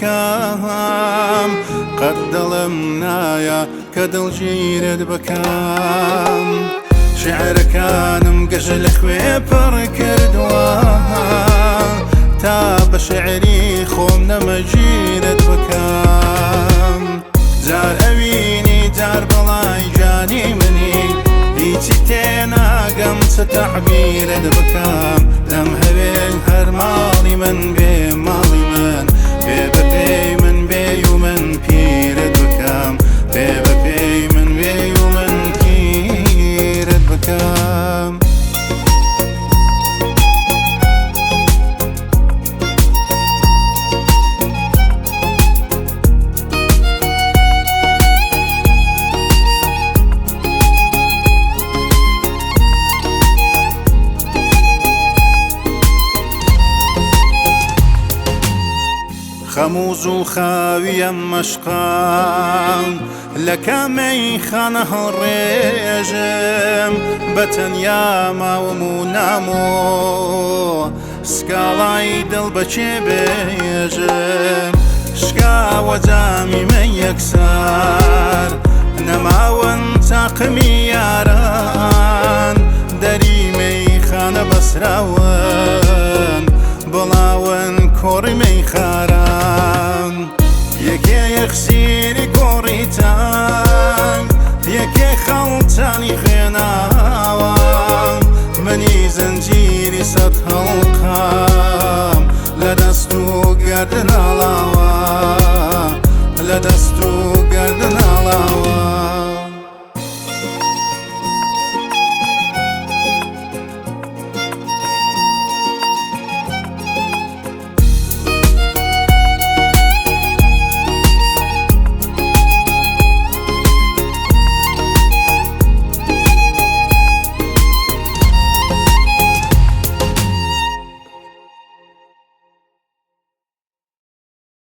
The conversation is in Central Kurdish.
بکەم، قەت دڵم نایە کە دڵگیرت بکەم. شعرەکانم گەژ لە خوێ پڕ کردووە، تا بە شعری خۆم نەمەگیرت بکەم. جار ئەوینی جار بەڵای گیانی منی، هیچی تێناگەم چ تەعبیرت بکەم. دەمهەوێ هەر ماڵی من بێ، ماڵی من بێ، بە پێی من بێ و من پیرت بکەم، بێ بە پێی من بێ و من پیرت بکەم. خەموز و خاویەم مەشقان لە کامەی خانە هەڵڕێژم، بە تەنیا ماوم و نامۆ سکاڵای دڵ بەچێ بێژم. شکاوە جامی من یەکسار، نەماون تاقمی یاران، دەریمەی خانە بەسراون، بڵاون کۆڕی مەیخاران. یەکێ یەخسیری کۆڕی تانگ، یەکێ خەڵتانی خوێناوان، منی زەنجیری سەد هەڵقام لە دەست و گەردن ئاڵاوە، لە دەست